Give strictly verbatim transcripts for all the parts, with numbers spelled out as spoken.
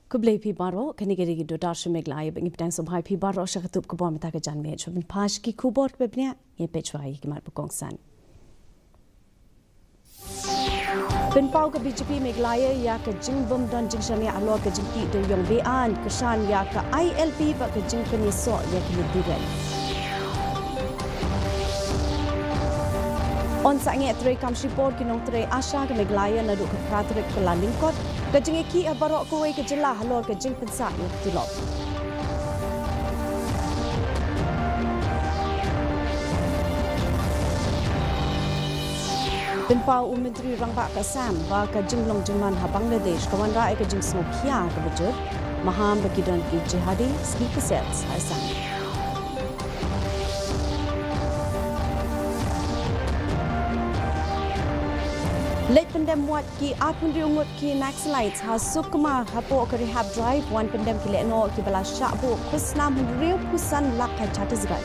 Khublei phi baroh, kane ka dei ka Doordarshan Meghalaya, ba ngi pdiang sngewbha ïa phi baroh sha ka tup khubor mynta ka janmiet. Shuwa ban pash ki khubor kiba bniah, ngin peit shuwa ïa ki mat ba kongsan. Pynpaw ka B J P Meghalaya ïa ka jingbym don jingshaniah halor ka jingtih dewïong be-aiñ, kyrshan ïa ka I L P bad ka jingpynïasoh ïa ki lynti rel. Yn sangeh treikam shipor ki nongtrei ASHA ka Meghalaya naduh ka phra tarik Kyllalyngkot, ka jingïakhih ha baroh kawei ka jylla halor ka jingpynsah ïa ka tulop. Pynpaw u Myntri Rangbah ka Assam ba ka jinglong jingman ha Bangladesh ka wanrah ïa ka jingsngewkhia kaba jur, maham ba ki don ki jihadi, sngi ka sel ha Assam. Leit pyndem wad ki arphew hynriew ngut ki Naxalites ha Sukma hapoh ka rehab drive, wan pyndem ki lehnoh kiba la shah buh khusnam hynriewphew san lak ha Chhattisgarh.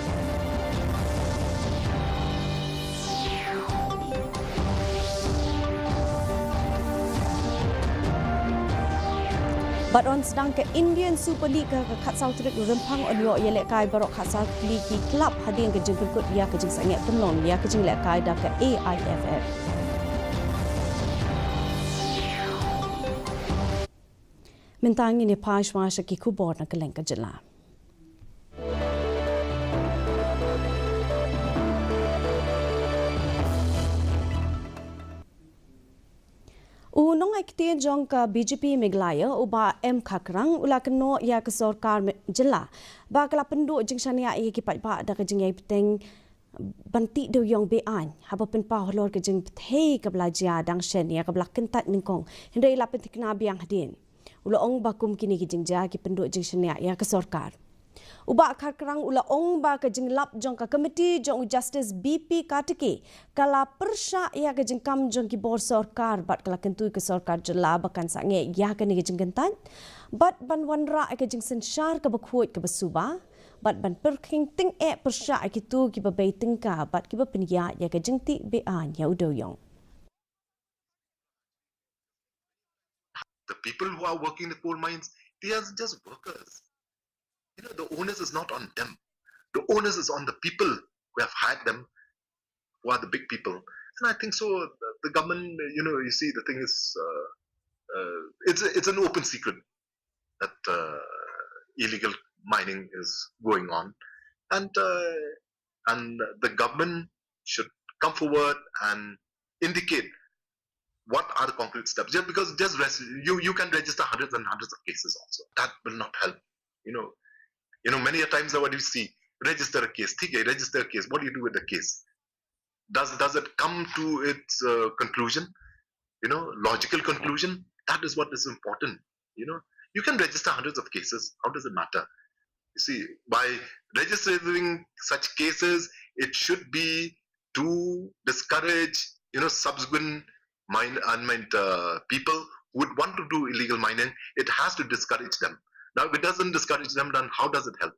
Bad yn sdang ka Indian Super League ha ka khatsaw tarik u Rymphang, yn ïoh ïalehkai baroh khatsaw tylli ki club hadien ka jingpynkut ïa ka jingsangeh pynlong ïa ka jinglehkai da ka A I F F. Mynta ngin ïa pash shuwa sha ki khubor na kylleng ka jylla. U nongai ktien jong ka B J P Meghalaya, u Bah M Kharkrang, u la kynnoh ïa ka sorkar Me-, jylla ba ka la pynduh jingshaniah ïa ki paidbah da ka jingïai bteng ban tih dewïong be-aiñ, haba pynpaw halor ka jingbthei kaba la jia dang shen ïa kaba la kyntait nyngkong, hynrei la pynthikna biang hadien. U la ong ba kum kine ki jingjia ki pynduh jingshaniah ïa ka sorkar. U Bah Kharkrang u la ong ba ka jinglap jong ka komiti jong u Justice B P Kartike ka la pyrshah ïa ka jingkam jong ki bor sorkar bad ka la kyntu ïa ka sorkar jylla ba kan sangeh ïa kane ka jingkyntait bad ban wanrah ïa ka jingsynshar kaba khuid kaba suba bad ban pyrkhing tyngeh pyrshah ïa kito kiba bei tyngka bad kiba pynïaid ïa ka jingtih be-aiñ ïa u dewïong. The people who are working in the coal mines, they are just workers. You know, the onus is not on them. The onus is on the people who have hired them, who are the big people. And I think so, the, the government, you know, you see, the thing is, uh, uh, it's a, it's an open secret that, uh, illegal mining is going on, and, uh, and the government should come forward and indicate what are the concrete steps. Yeah, because just res-, you, you can register hundreds and hundreds of cases also. That will not help. You know, you know, many a times what you see, register a case, ठीक है, register a case. What do you do with the case? Does, does it come to its, uh, conclusion? You know, logical conclusion? That is what is important. You know, you can register hundreds of cases. How does it matter? You see, by registering such cases, it should be to discourage, you know, subsequent mine, unmined, uh, people who would want to do illegal mining. It has to discourage them. Now, if it doesn't discourage them, then how does it help?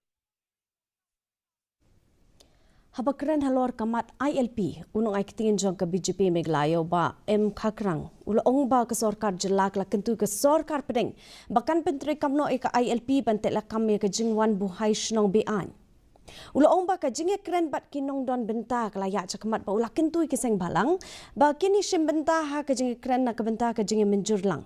Haba kren halor ka mat I L P, u nongai ktien jong ka B J P Meghalaya u Bah M Kharkrang, u la ong ba ka sorkar jylla ka la kyntu ïa ka sorkar pdeng ba kan pyntreikam noh ïa ka I L P ban teh lakam ïa ka jingwan buhai shnong be-aiñ. U la ong ba ka jingïakren bad ki nongdon bynta ka la ïaid shakhmat bad u la kyntu ïa ki seng bhalang ba kin ïashim bynta ha ka jingïakren na ka bynta ka jingïamynjur lang.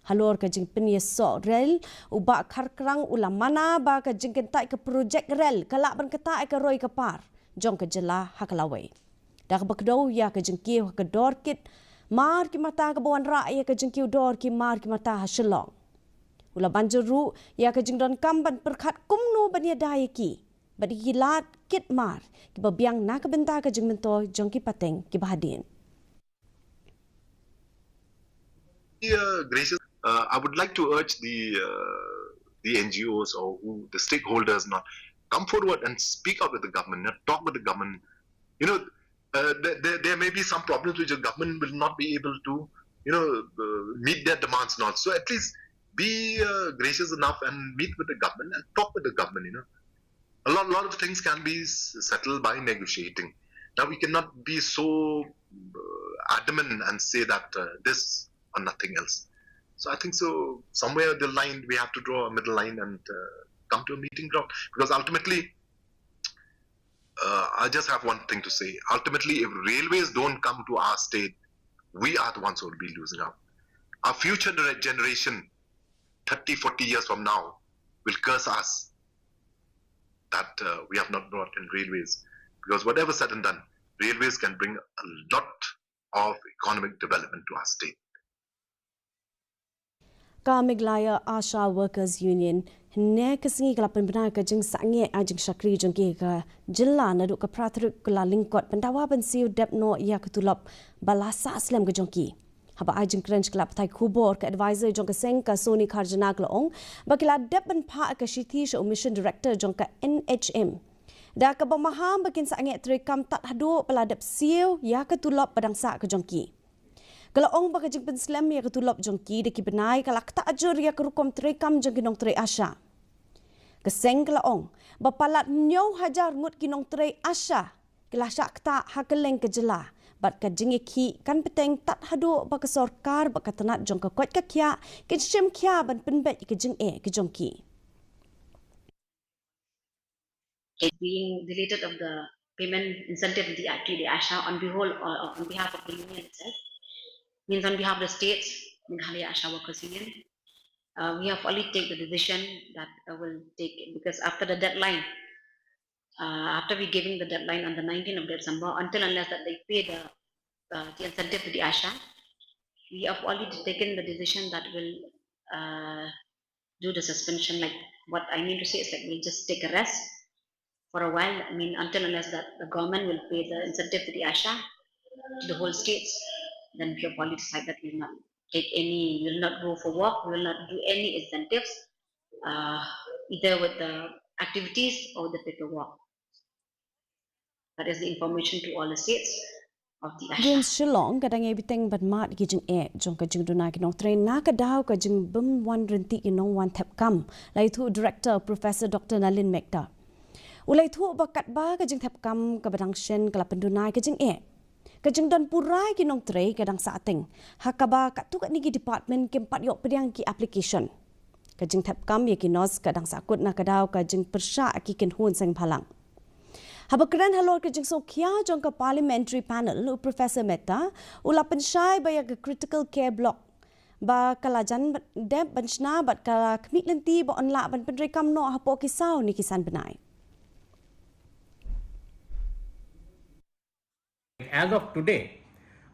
Halor ka jingpynïasoh rel, u Bah Kharkrang u la mana ba ka jingkyntait ka projek rel ka lah ban ktah ïa ka roi ka par jong ka jylla ha ka lawei. Da kaba kdew ïa ka jingkiew ha ka dor kit mar ki mata kaba wanrah ïa ka jingkiew dor ki mar ki mata ha Shillong. U la ban jur ruh ïa ka jingdonkam ban pyrkhat kumno ban ïada ïa ki bad ïa ki lad kit mar kiba biang na ka bynta ka jingmyntoi jong ki pateng kiba hadien. Uh, gracious, uh, I would like to urge the, uh, the N G Os or who, the stakeholders, not come forward and speak out with the government, not talk with the government. You know, uh, there, there, there may be some problems which the government will not be able to, you know, uh, meet their demands, not. So at least be, uh, gracious enough and meet with the government and talk with the government, you know. A lot, lot of things can be s-, settled by negotiating. Now, we cannot be so, uh, adamant and say that, uh, this or nothing else. So I think so somewhere the line we have to draw a middle line and uh, come to a meeting ground, because ultimately, uh, I just have one thing to say. Ultimately, if railways don't come to our state, we are the ones who will be losing out. Our future gener- generation, thirty, forty years from now, will curse us that uh, we have not brought in railways. Because whatever said and done, railways can bring a lot of economic development to our state. Ka Meghalaya ASHA Workers Union hynne ka sngi ka la pynbna ka jingsangeh ai jingshakri jong ki ka jylla naduh ka phra tarik Kyllalyngkot ban dawa ban siew dep noh ïa ka tulop ba la sah slem ka jong ki. Haba ai jingkren sha ki lad pathai khubor, ka advisor jong ka seng, ka Sony Kharjana, ka la ong ba ki la dep ban phah ka shithi sha u mission director jong ka N H M da kaba maham ba kin sangeh treikam tad haduh ba la dep siew ïa ka tulop ba dang sah ka jong ki. Ka la ong ba ka jingpynslem ïa ka tulop jong ki da ki bnai ka la ktah jur ïa ka rukom treikam jong ki nongtrei ASHA. Ka seng ka la ong ba palat hynñiew hajar ngut ki nongtrei ASHA ki la shah ktah ha kylleng ka jylla, bad ka jingïakhih kan bteng tad haduh ba ka sorkar bad ka tnat jong ka koit ka khiah kin shim khia ban pynbeit ïa ka jingeh ka jong ki. Being deleted of the payment incentive to the, to the ASHA on behalf, uh, on behalf of the union itself, means on behalf of the states, Meghalaya ASHA Workers Union, uh, we have only take the decision that uh, will take it, because after the deadline, uh, after we giving the deadline on the nineteenth of December, until unless that they pay the uh, the incentive to the ASHA, we have already taken the decision that will uh, do the suspension. Like, what I mean to say is, like, we'll just take a rest for a while. I mean, until unless that the government will pay the incentive to the ASHA, to the whole states, then we have already decided that we will not take any, we will not go for work, we will not do any incentives, uh, either with the activities or the paperwork. That is the information to all the states of the ASHA. Rynn Shillong ka dang ïai bteng ban mad ïa ki jingeh jong ka jingduna ki nongtrei na ka daw ka jingbym wan ryntih ki nongwan thep kam, la ïathuh u Director Professor Doctor Nalin Mehta. U la ïathuh ba katba ka jingthep kam kaba dang shen ka la pynduna ïa ka jingeh, ka jingdon pura ïa ki nongtrei ka dang sahteng, ha kaba katto katne ki department kim pat ïoh pdiang ki application. Ka jingthep kam ïa ki nurse ka dang sahkut na ka daw ka jingpyrshah ki kynhun seng bhalang. Haba kren halor ka jingsngewkhia jong ka Parliamentary Panel, u Professor Mehta u la pynshai ba ïa ka Critical Care Block ba ka la jan dep ban shna bad ka la khmih lynti ba yn lah ban pyntreikam noh hapoh ki saw ne ki san bnai. As of today,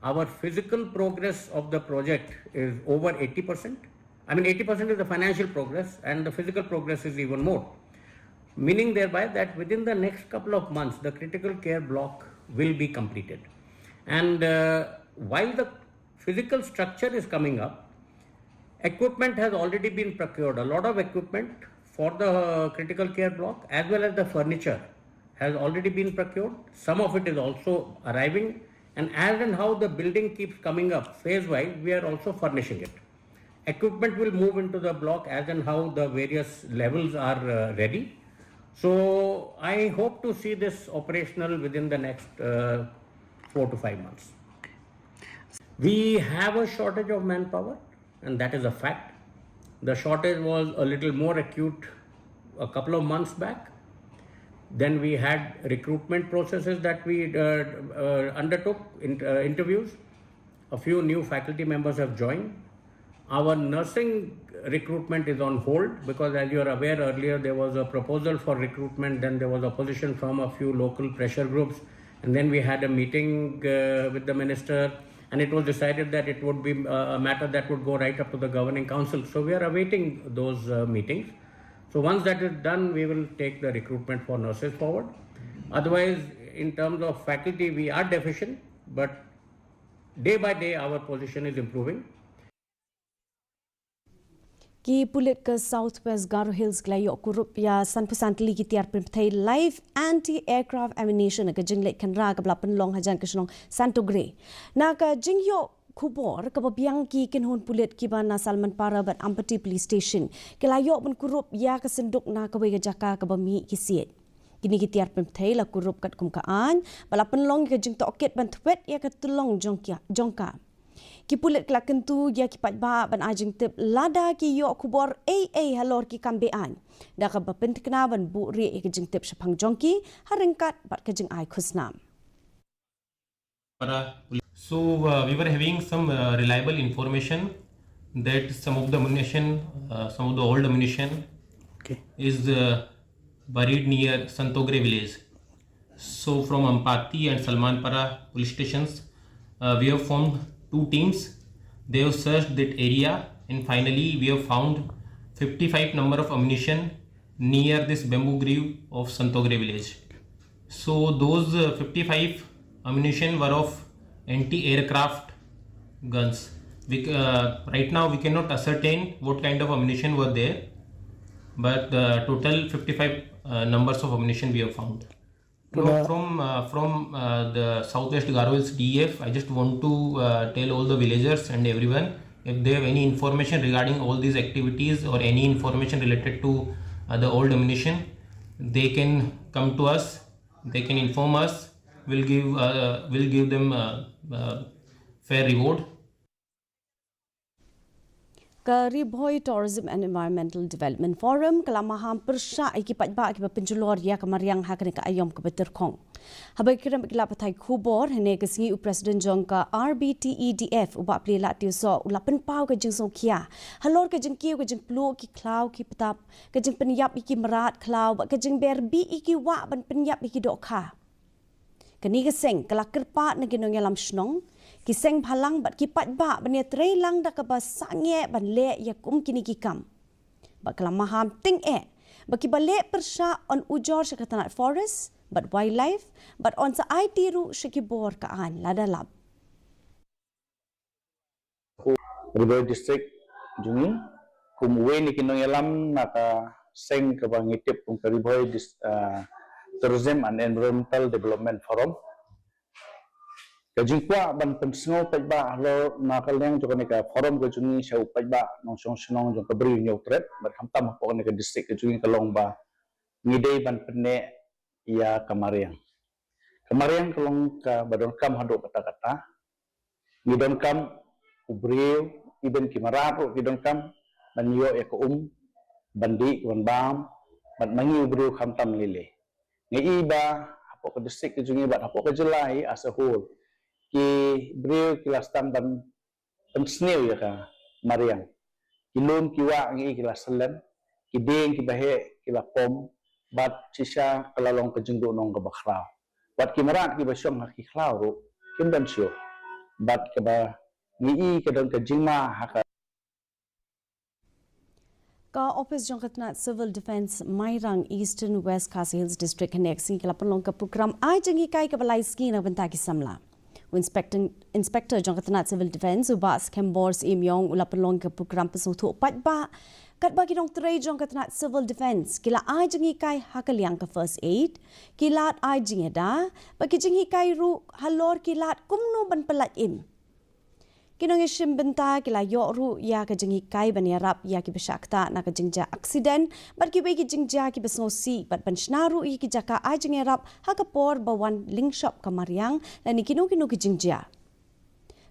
our physical progress of the project is over eighty percent. I mean, eighty percent is the financial progress, and the physical progress is even more. Meaning thereby that within the next couple of months, the critical care block will be completed. And uh, while the physical structure is coming up, equipment has already been procured. A lot of equipment for the critical care block as well as the furniture has already been procured. Some of it is also arriving, and as and how the building keeps coming up phase wise, we are also furnishing it. Equipment will move into the block as and how the various levels are uh, ready. So I hope to see this operational within the next uh, four to five months. We have a shortage of manpower, and that is a fact. The shortage was a little more acute a couple of months back. Then we had recruitment processes that we uh, uh, undertook, in, uh, interviews. A few new faculty members have joined. Our nursing recruitment is on hold because, as you are aware, earlier there was a proposal for recruitment, then there was opposition from a few local pressure groups, and then we had a meeting uh, with the minister, and it was decided that it would be uh, a matter that would go right up to the governing council. So we are awaiting those uh, meetings. So once that is done, we will take the recruitment for nurses forward. Otherwise, in terms of faculty, we are deficient, but day by day our position is improving. Ki pulit ka South West Garo Hills ki la ïoh kurup ïa sanphew san tylli ki tiar pynpthei live anti aircraft ammunition ha ka jingleit khynra kaba la pynlong hajan ka shnong Santogre. Na ka jingïoh khubor kaba biang, ki kynhun pulit kiba na Salmanpara bad Ampati Police Station ki la ïoh ban kurup ïa ka synduk na kawei ka jaka kaba mih ki siej. Kine ki tiar pynpthei la kurup katkum ka aiñ ba la pynlong ïa ka jingtohkit ban thwet ïa ka tyllong jong ka. Ki pulit ki la kyntu ïa ki paidbah ban ai jingtip lada ki ïoh khubor ei ei halor ki kam be-aiñ, da kaba pynthikna ban buhrieh ïa ki jingtip shaphang jong ki ha ryngkat bad ka jingai khusnam. So uh, we were having some uh, reliable information that some of the ammunition, uh, some of the old ammunition, okay, is uh, buried near Santogre village. So from Ampati and Salmanpara police stations, uh, we have formed two teams. They have searched that area and finally we have found fifty-five number of ammunition near this bamboo grove of Santogre village. So those uh, fifty-five ammunition were of anti-aircraft guns. We, uh, right now we cannot ascertain what kind of ammunition were there, but the total fifty-five uh, numbers of ammunition we have found. No, from uh, from uh, the Southwest Garo Hills D E F, I just want to uh, tell all the villagers and everyone, if they have any information regarding all these activities or any information related to uh, the old ammunition, they can come to us. They can inform us. We'll give uh, we'll give them uh, uh, fair reward. Ka Ri Bhoi Tourism and Environmental Development Forum ka la maham pyrshah ïa ki paidbah kiba pynjulor ïa ka mariang ha kane ka aïom kaba tyrkhong. Haba kren bad ki lad pathai khubor hynne ka sngi, u President jong ka R B T E D F, u Bah Plie Lah Tiew Soh, u la pynpaw ka jingsngewkhia halor ka jingkiew ka jingpluh ki khlaw ki btap, ka jingpynïap ïa ki mrad khlaw bad ka jingber bih ïa ki wah ban pynïap ïa ki dohkha. Kane ka seng ka la kyrpad na ki nongïalam shnong, ki seng bhalang bad ki paidbah ban ïatreilang da kaba sangeh ban leh ïa kum kine ki kam. Bad ka la maham tyngeh ba kiba leh pyrshah yn ujor sha ka tnat Forest bad Wildlife bad yn sa aiti ruh sha ki bor ka aiñ lada lap. Ri Bhoi District jong ngi kum uwei na ki nongïalam na ka seng kaba ngi tip kum ka Ri Bhoi Dis- ah, Tourism and Environmental Development Forum. Ka jingkwah ban pynsngew paidbah halor na ka liang jong kane ka forum ka jong ngi sha u paidbah nongshong shnong jong ka Bri u Hynñiewtrep bad khamtam hapoh kane ka district ka jong ngi ka long ba ngi dei ban pynneh ïa ka mariang. Ka mariang ka long kaba donkam haduh katta katta. Ngi donkam u briew, even ki mrad ruh ki donkam ban ïoh ïa ka um ban dih, ban bam, bad ma ngi u briew khamtam lei lei. Ngi i ba hapoh ka district ka jong ngi bad hapoh ka jylla hi as a whole, ki briew ki la sdang ban pynsniew ïa ka mariang. Ki lum ki wah ngi i ki la syllen, ki dieng kiba heh ki la pom, bad shisha ka la long ka jingduhnong kaba khraw. Bad ki mrad kiba shong ha ki khlaw ruh kim don shuh. Bad kaba ngi i ka don ka jingma ha ka Ka ophis jong ka tnat Civil Defence Mairang, Eastern West Khasi Hills District, hynne ka sngi ka la pynlong ka prokram ai jinghikai kaba lai sngi na ka bynta ki samla. U Inspecting- Inspector jong ka tnat Civil Defence, u Bah Skembor Syiemiong, u la pynlong ka prokram pynsngewthuh paidbah katba ki nongtrei jong ka tnat Civil Defence ki la ai jinghikai ha ka liang ka first aid, ki lad ai jingïada bad ki jinghikai ruh halor ki lad kumno ban pyllait im. Ki nongïashim bynta ki la ïoh ruh ïa ka jinghikai ban ïarap ïa kiba shah ktah na ka jingjia aksiden bad kiwei ki jingjia kiba sngewsih bad ban shna ruh ïa ki jaka ai jingïarap ha ka por ba wan lyngshop ka mariang lane kino kino ki jingjia.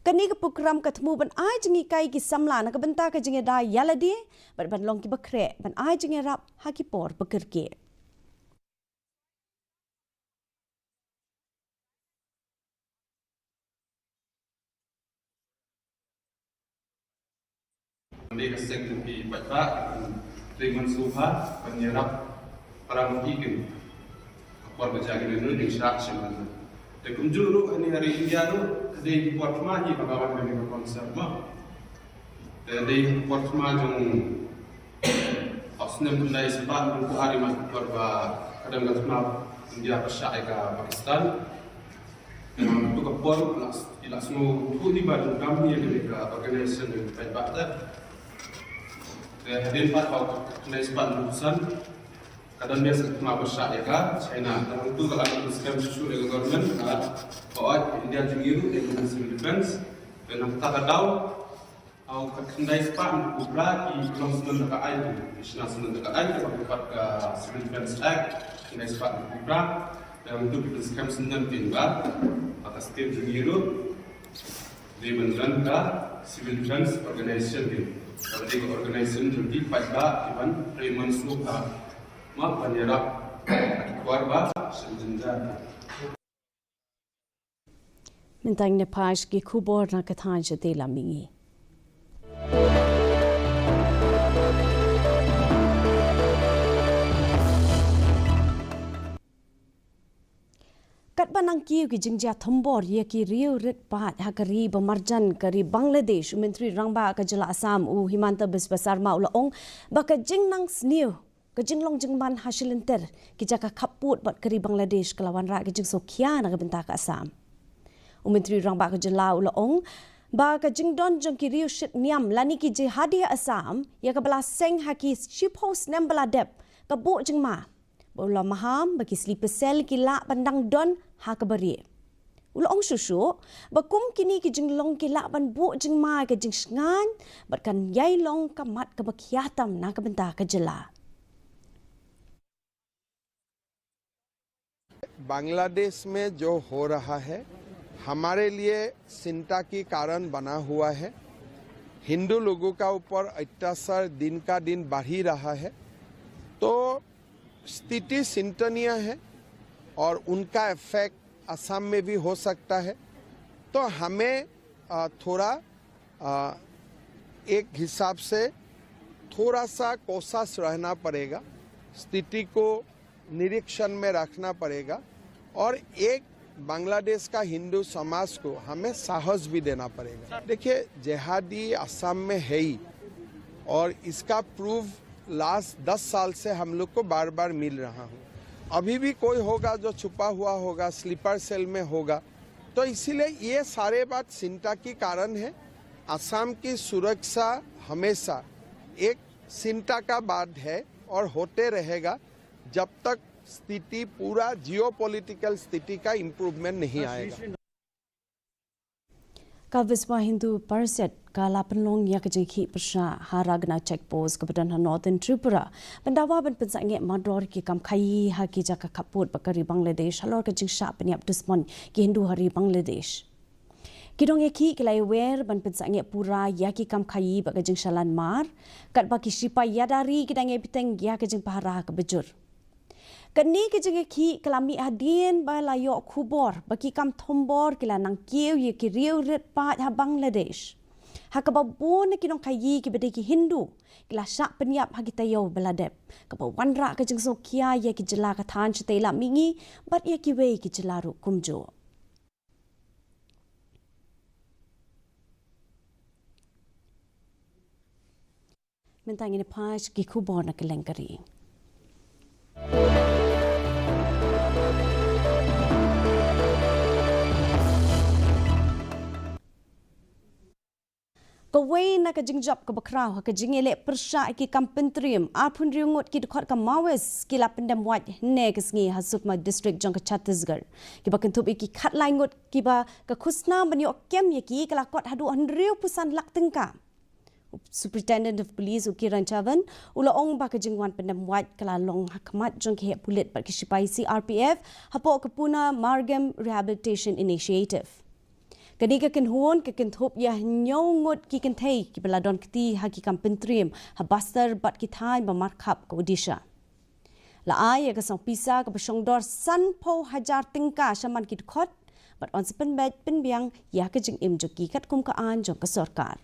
Kane ka prokram ka thmu ban ai jinghikai ïa ki samla na ka bynta ka jingïada ïa lade bad ban long kiba khreh ban ai jingïarap ha ki por ba kyrkieh. Dei ka seng jong ki paidbah, dei man sngewbha ban ïarap para mynta kin. Ka por ba jia kine ruh dei shah shem. Te kumjuh ruh hangne ha ri India ruh ka dei ka por thma hi ba ka wan kane ka concert ma. Te dei ka por thma jong u snem khyndai spah hynñiew phew ar, i mat ka por ba ka dang ka thma India pyrshah ïa ka Pakistan. Te ha katu ka por ki la, ki la sngewthuh hi ba donkam hi ïa kane ka organization jong ki paidbah te. Te hadien pat ha u khyndai spah hynñiew phew san ka dang beh sa ka thma pyrshah ïa ka China. Te hangtu ka la pynskhem shuh shuh ïa ka government, ka la ot ïa ka India jong ngi ruh ïa ka civil defence. Te na kata ka daw ha u khyndai spah hynñiew phew phra ki long syndon da ka aiñ, ki shna syndon da ka aiñ, kaba ki pat ka Civil Defence Act khyndai spah hynñiew phew phra. Te hangtu ki pynskhem syndon pynban ha ka state jong ngi ruh. Dei mynta ka civil defense organization, dei ka organization jong ki paidbah kiban trei mynshuwa, ma ban ïarap ha ki khwar ba shen jynjar. Mynta ngin ïa peit ki khubor na ka thaiñ shatei lam mihngi. Katba nang kiew ki jingjia thombor ïa ki riew rit paid ha ka ri ba marjan, ka ri Bangladesh, u Myntri Rangbah ka jylla Assam, u Himanta Biswa Sarma, u la ong ba ka jingnang sniew, ka jinglong jingman ha shi lynter ki jaka khappud bad ka ri Bangladesh ka la wanrah ka jingsngewkhia na ka bynta ka Assam. U Myntri Rangbah ka jylla u la ong ba ka jingdon jong ki riew shit niam lane ki jihadi Assam ïa kaba la seng ha ki shiphew snem ba la dep ka buh jingma, ba u la maham ba ki sleeper cell ki lah ban dang don ha kaba rieh. U la ong shuh shuh ba kum kine ki jinglong ki lah ban buh jingma ïa ka jingshngaiñ bad kan ïai long ka mat kaba khia tam na ka bynta ka jylla. बांग्लादेश में जो हो रहा है, हमारे लिए चिंता की कारण बना हुआ है। हिंदू लोगों का ऊपर अत्याचार दिन का दिन बढ़ ही रहा है, तो स्थिति चिंतनीय है और उनका इफेक्ट असम में भी हो सकता है। तो हमें अ, थोड़ा अ, एक हिसाब से थोड़ा सा कॉशियस रहना पड़ेगा, स्थिति को निरीक्षण में रखना पड़ेगा और एक बांग्लादेश का हिंदू समाज को हमें साहस भी देना पड़ेगा। देखिए, जिहादी असम में है ही और इसका प्रूफ लास्ट दस साल से हम लोग को बार बार मिल रहा हूँ। अभी भी कोई होगा जो छुपा हुआ होगा, स्लीपर सेल में होगा, तो इसीलिए ये सारे बात चिंता की कारण है। असम की सुरक्षा हमेशा एक चिंता का बात है और होते रहेगा जब तक स्थिति पूरा जियोपॉलिटिकल स्थिति का इम्प्रूवमेंट नहीं आएगा। Ka Viswa Hindu Parishad ka la pynlong ïa ka jingkhih pyrshah ha Ragna Check Post kaba don ha Northern Tripura ban dawa ban pynsangeh mardor ki kam khaïi ha ki jaka khappud bad ka ri Bangladesh halor ka jingshah pynïap dusmon ki Hindu ha ri Bangladesh. Ki nongïakhih ki la ïawer ban pynsangeh pura ïa ki kam khaïi bad ka jingshalan mar katba ki shipai ïada ri ki dang ïai bteng ïa ka jingpahara kaba jur. Kane ka jingïakhih ka la mih hadien ba la ïoh khubor ba ki kam thombor ki la nang kiew ïa ki riew rit paid ha Bangladesh, ha kaba bun na ki nongkhaïi kiba dei ki Hindu ki la shah pynïap ha ki taïew ba la dep, kaba wanrah ka jingsngewkhia ïa ki jylla ka thaiñ shatei lam mihngi bad ïa kiwei ki jylla ruh kumjuh. Mynta ngin ïa peit ki khubor na kylleng ka ri. Kawei na ka jingjop kaba khraw ha ka jingïaleh pyrshah ïa ki kam pyntriem, arphew hynriew ngut ki dkhot ka Maoist ki la pyndem wait hynne ka sngi ha Sukma District jong ka Chhattisgarh. Kiba kynthup ïa ki khatlai ngut kiba ka khusnam ban ïoh kem ïa ki ka la kot haduh hynriewphew san lak tyngka. Superintendent of Police u Kiran Chavan u la ong ba ka jingwan pyndem wait ka la long ha khmat jong ki heh pulit bad ki shipai C R P F hapoh ka Puna Margam Rehabilitation Initiative. Kane ka kynhun ka kynthup ïa hynñiew ngut ki kynthei kiba la don kti ha ki kam pyntriem ha Bastar bad ki thaiñ ba markhap ka Odisha. La ai ïa ka song pisa kaba shongdor sanphew hajar tyngka sha man ki dkhot bad yn sa pynbeit pynbiang ïa ka jingim jong ki katkum ka aiñ jong ka sorkar.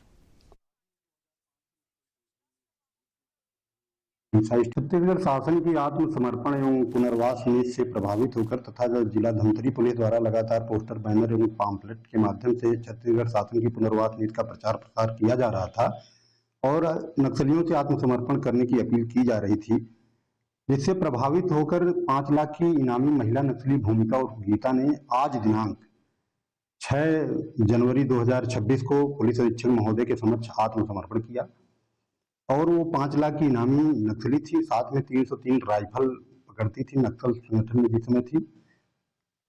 छत्तीसगढ़ शासन की आत्मसमर्पण एवं पुनर्वास नीति से प्रभावित होकर तथा जो जिला धमतरी पुलिस द्वारा लगातार पोस्टर, बैनर एवं पाम्पलेट के माध्यम से छत्तीसगढ़ शासन की पुनर्वास नीति का प्रचार प्रसार किया जा रहा था और नक्सलियों से आत्मसमर्पण करने की अपील की जा रही थी, जिससे प्रभावित होकर पाँच लाख की इनामी महिला नक्सली भूमिका उर्फ गीता ने आज दिनांक छह जनवरी दो हज़ार छब्बीस को पुलिस अधीक्षक महोदय के समक्ष आत्मसमर्पण किया और वो पाँच लाख की इनामी नक्सली थी, साथ में तीन सौ तीन राइफल पकड़ती थी, नक्सल संगठन में जिस समय थी,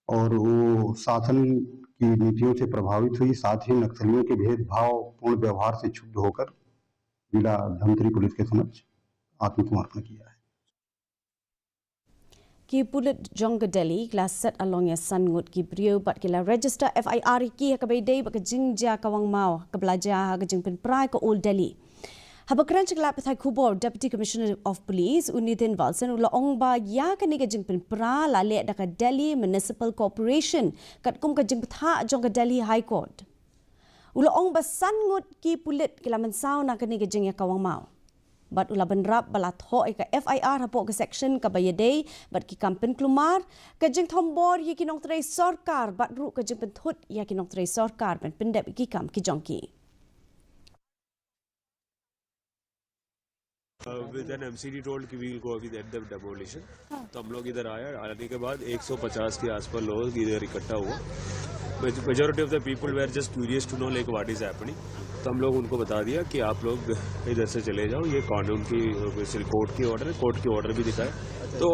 और वो शासन की नीतियों से प्रभावित हुई, साथ ही नक्सलियों के भेदभावपूर्ण व्यवहार से क्षुब्ध होकर जिला धमतरी पुलिस के समक्ष आत्मसमर्पण किया है। Ki pulit jong ka Delhi ki la set along ïa san ngut ki briew bad ki la register F I R ïa ki ha kaba ïadei bad ka jingjia kawang maw kaba la jia ha ka jingpynpra ka Old Delhi. Haba kren sha ki lad pathai khubor, Deputy Commissioner of Police u Nitin Walsen u la ong ba ïa kane ka jingpynpra la leh da ka Delhi Municipal Corporation katkum ka jingpynthah jong ka Delhi High Court. U la ong ba san ngut ki pulit ki la mynsaw na kane ka jingïakawang maw. Bad u la bynrap ba la thoh ïa ka F I R hapoh ka section kaba ïadei bad ki kam pynkulmar, ka jingthombor ïa ki nongtrei sorkar bad ruh ka jingpynthut ïa ki nongtrei sorkar ban pyndep ïa ki kam ki jong ki. With an M C D told कि we'll go with the demolition. तो हम लोग इधर आया, आने के बाद एक सौ पचास के आसपास लोग इधर इकट्ठा हुआ। Majority of the people were just curious to know like what is happening. तो हम लोग उनको बता दिया कि आप लोग इधर से चले जाओ, ये कानून की, कोर्ट की ऑर्डर है, कोर्ट की ऑर्डर भी दिखाए। तो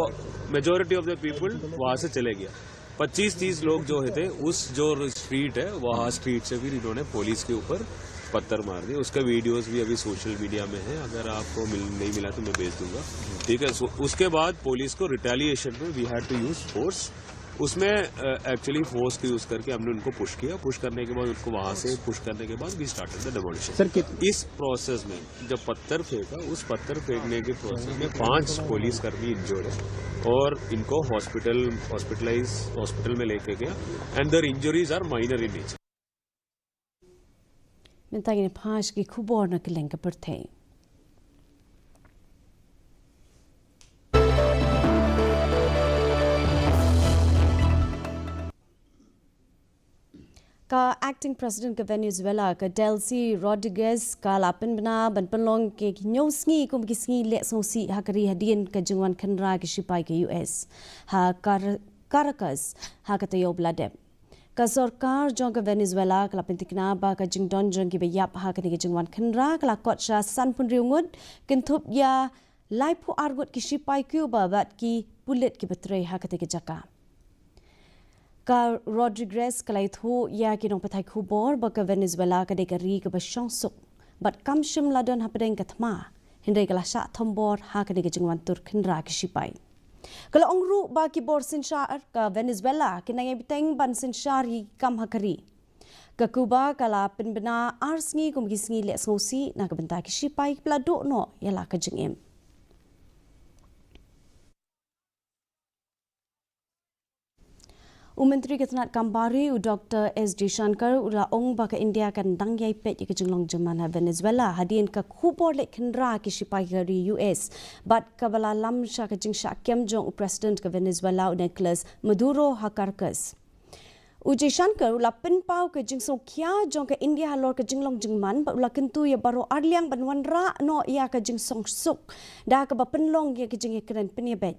majority of the people वहाँ से चले गया। पच्चीस तीस लोग जो थे, उस जो स्ट्रीट है, वहाँ स्ट्रीट से फिर इन्होंने पुलिस के ऊपर पत्थर मार दिए। उसका वीडियोस भी अभी सोशल मीडिया में है, अगर आपको मिल, नहीं मिला तो मैं भेज दूंगा। ठीक है, so उसके बाद पुलिस को रिटेलिएशन में we had to use force। उसमें एक्चुअली फोर्स को यूज करके हमने उनको पुश किया। पुश करने के बाद उनको वहां से पुश करने के बाद we started the demolition। सर, कित- इस प्रोसेस में जब पत्थर फेंका, उस पत्थर फेंकने के प्रोसेस में पांच पुलिसकर्मी इंजर्ड है और इनको हॉस्पिटल, हॉस्पिटलाइज, हॉस्पिटल में लेके गया। And their injuries are minor in nature। Mynta ngin ïa phai sha ki khubor na kylleng ka pyrthei. Ka Acting President ka Venezuela, ka Delcy Rodriguez, ka la pynbna ban pynlong ki hynñiew sngi kum ki sngi leh sngewsih ha ka ri hadien ka jingwan khynra ki shipai ka U S ha Car-, Caracas ha ka taïew ba la dep. Ka sorkar jong ka Venezuela ka la pyntikna ba ka jingdon jong kiba ïap ha kane ka jingwan khynra ka la kot sha sanphew hynriew ngut, kynthup ïa laiphew ar ngut ki shipai Cuba bad ki pulit kiba trei ha katei ka jaka. Ka Rodriguez ka la ïathuh ïa ki nongpathai khubor ba ka Venezuela ka dei ka ri kaba shongsuk bad kam shym la don hapdeng ka thma, hynrei ka la shah thombor ha kane ka jingwan tur khynra ki shipai. Ka la ong ruh ba ki bor synshar ka Venezuela kin nang ïai bteng ban synshar ïa ki kam ha ka ri. Ka Cuba ka la pynbna ar sngi kum ki sngi leh sngewsih na ka bynta ki shipai kiba la duh noh ïa la ka jingim. U Myntri ka tnat kam bari, u Doktor S Jaishankar, u la ong ba ka India kan dang ïai peit ïa ka jinglong jingman ha Venezuela hadien ka khubor leit khynra ki shipai ka ri U S bad kaba la lam sha ka jingshah kem jong u President ka Venezuela, u Nicolas Maduro, ha Caracas. U Jaishankar u la pynpaw ka jingsngewkhia jong ka India halor ka jinglong jingman bad u la kyntu ïa baroh arliang ban wanrah noh ïa ka jingshongsuk da kaba pynlong ïa ka jingïakren pynïabeit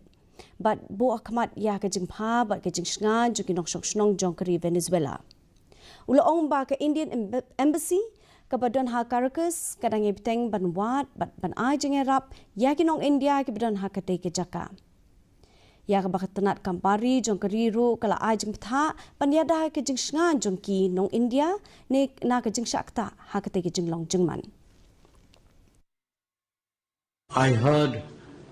bad buh ha khmat ïa ka jingbha bad ka jingshngaiñ jong ki nongshong shnong jong ka ri Venezuela. U la ong ba ka Indian Emb-, Embassy kaba don ha Caracas ka dang ïai bteng ban wad bad ban ai jingïarap ïa ki nong India kiba don ha katei ka jaka. Ïa kaba ka tnat kam bari jong ka ri ruh ka la ai jingbthah ban ïada ka jingshngaiñ jong ki nong India ne na ka jingshah ktah ha katei ka jinglong jingman. I heard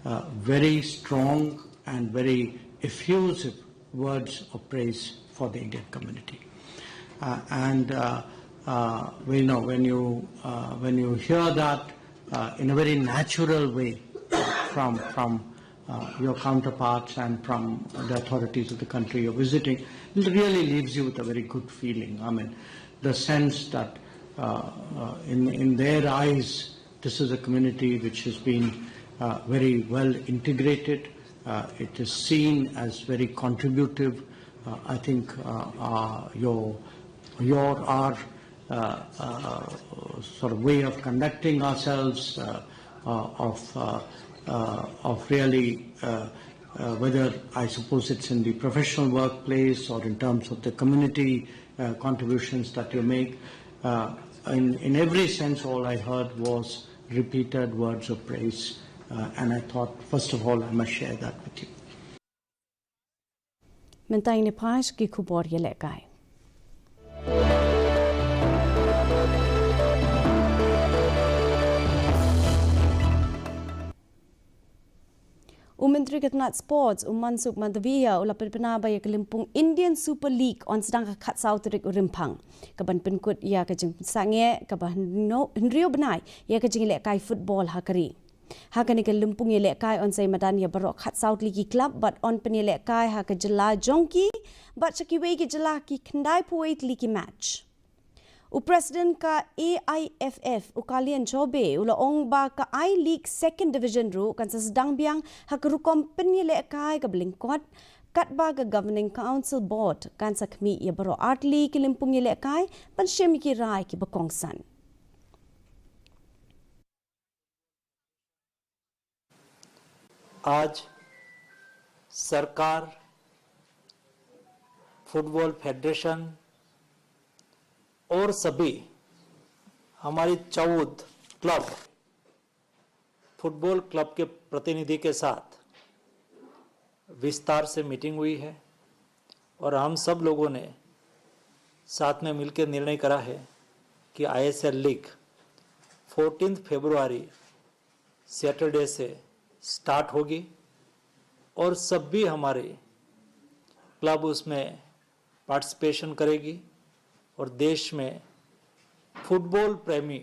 uh, very strong and very effusive words of praise for the Indian community. Uh, and uh, uh, you know, when you uh, when you hear that uh, in a very natural way from from uh, your counterparts and from the authorities of the country you're visiting, it really leaves you with a very good feeling. I mean, the sense that uh, uh, in in their eyes, this is a community which has been uh, very well integrated. Uh, it is seen as very contributive. Uh, I think uh, uh, your your our uh, uh, sort of way of conducting ourselves, uh, uh, of uh, uh, of really uh, uh, whether I suppose it's in the professional workplace or in terms of the community uh, contributions that you make. Uh, in, in every sense, all I heard was repeated words of praise, uh, and I thought, first of all, I must share that with you. Mynta ngin ïa phai sha ki khubor ïalehkai. U Myntri ka tnat Sports, u Mansukh Mandaviya, u la pynbna ba ïa ka lympung Indian Super League yn sdang ha ka khatsaw tarik u Rymphang, kaban pynkut ïa ka jingsangeh kaba hynriew bnai ïa ka jingïalehkai football ha ka ri. Ha kane ka lympung ïalehkai yn sa ïa madan ïa baroh khatsaw tylli ki club bad yn pynïalehkai ha ka jylla jong ki bad sha kiwei ki jylla ki khyndai phew wei tylli ki match. U President ka A I F F, u Kalyan Chaubey, u la ong ba ka I-League Second Division ruh kan sa sdang biang ha ka rukom pynïalehkai kaba lyngkot, katba ka Governing Council Board kan sa khmih ïa baroh artylli ki lympung ïalehkai ban shim ïa ki rai kiba kongsan. आज सरकार, फुटबॉल फेडरेशन और सभी हमारी चौदह क्लब, फुटबॉल क्लब के प्रतिनिधि के साथ विस्तार से मीटिंग हुई है और हम सब लोगों ने साथ में मिलकर निर्णय करा है कि आईएसएल लीग फोर्टीन्थ फरवरी, सैटरडे से स्टार्ट होगी और सभी हमारे क्लब उसमें पार्टिसिपेशन करेगी और देश में फुटबॉल प्रेमी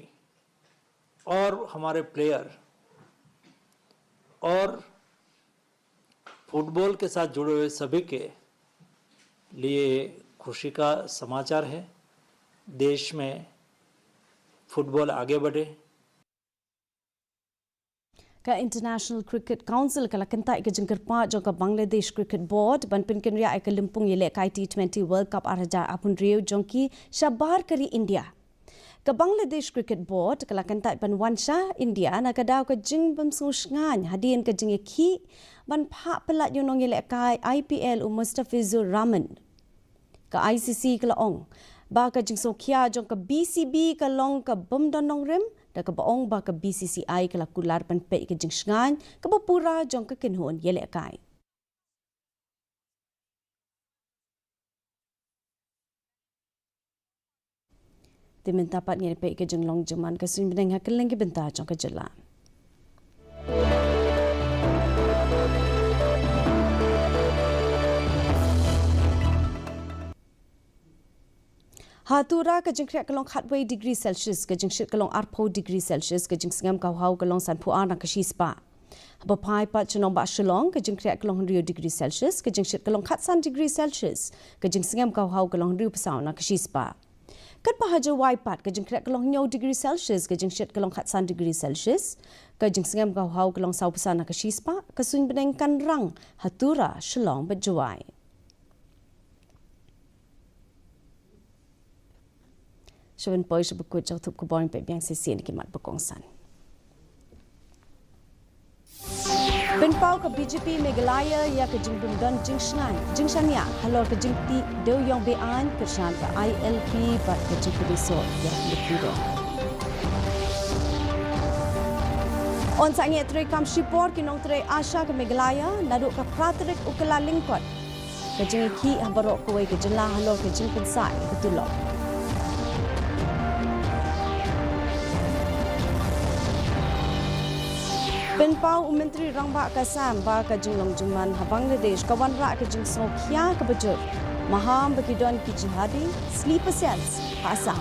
और हमारे प्लेयर और फुटबॉल के साथ जुड़े हुए सभी के लिए खुशी का समाचार है। देश में फुटबॉल आगे बढ़े। Ka International Cricket Council ka la kyntait ka jingkyrpad jong ka Bangladesh Cricket Board ban pynkynriah ïa ka lympung ïalehkai T twenty World Cup ar hajar arphew hynriew jong ki shabar ka ri India. Ka Bangladesh Cricket Board ka la kyntait ban wan sha India na ka daw ka jingbymsngewshngaiñ hadien ka jingïakhih ban phah pyllait ïa u nongïalehkai I P L u Mustafizur Rahman. Ka I C C ka la ong ba ka jingsngewkhia jong ka B C B ka long ka bym don nongrim, da kaba ong ba ka B C C I ka la kular ban peit ka jingshngaiñ kaba pura jong ka kynhun ïalehkai. Te mynta pat ngin peit ka jinglong jingman ka suiñ bneng ha kylleng ki bynta jong ka jylla. Ha Tura ka jingkhreh ka long khatwei degree Celsius, ka jingshit ka long arphew degree Celsius, ka jingsngem ka hau ka long sanphew ar na ka shispah. Haba phai pat sha nongbah Shillong, ka jingkhreh ka long hynriew degree Celsius, ka jingshit ka long khatsan degree Celsius, ka jingsngem ka hau ka long hynriewphew saw na ka shispah. Katba ha Jowai pat, ka jingkhreh ka long hynñiew degree Celsius, ka jingshit ka long khatsan degree Celsius, ka jingsngem ka hau ka long sawphew san na ka shispah, ka suiñ bneng kan rang ha Tura, Shillong bad Jowai. Sha ban poi sha ba kut jong thup khubor, peit biang shisien ki mat ba kongsan. Pynpaw ka B J P Meghalaya ïa ka jingbym don jingshngaiñ, jingshaniah halor ka jingtih dewïong be-aiñ, kyrshan ka I L P bad ka jingpynïasoh ïa ki lynti dong. Yn sangeh treikam shipor ki nongtrei ASHA ka Meghalaya naduh ka phra tarik u Kyllalyngkot. Ka jingïakhih ha baroh kawei ka jylla halor ka jingpynsah ïa ka tulop. Pynpaw u Myntri Rangbah ka Assam ba ka jinglong jingman ha Bangladesh ka wanrah ka jingsngewkhia kaba jur. Maham ba ki don ki jihadi, sleeper cells, ha Assam.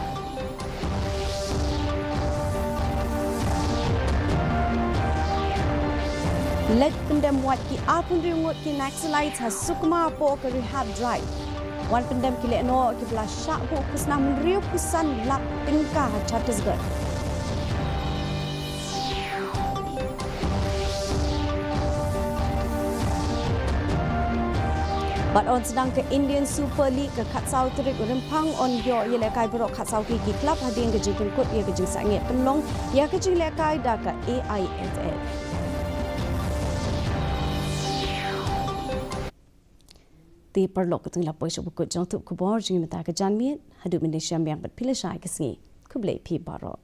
Leit pyndem wad ki arphew hynriew ngut ki Naxalites ha Sukma hapoh ka rehab drive. Wan pyndem ki lehnoh kiba la shah buh khusnam hynriewphew san lak tyngka ha Chhattisgarh. Bad yn sdang ka Indian Super League, ka khatsaw tarik u Rymphang yn ïoh ïalehkai baroh khatsaw tylli ki club hadien ka jingpynkut ïa ka jingsangeh pynlong ïa ka jinglehkai da ka A I F F. Te paralok, katto ngi la poi sha ba kut jong thup khubor jong ngi mynta ka janmiet. Haduh mynne shem biang bad phi lashai ka sngi. Khublei phi baroh.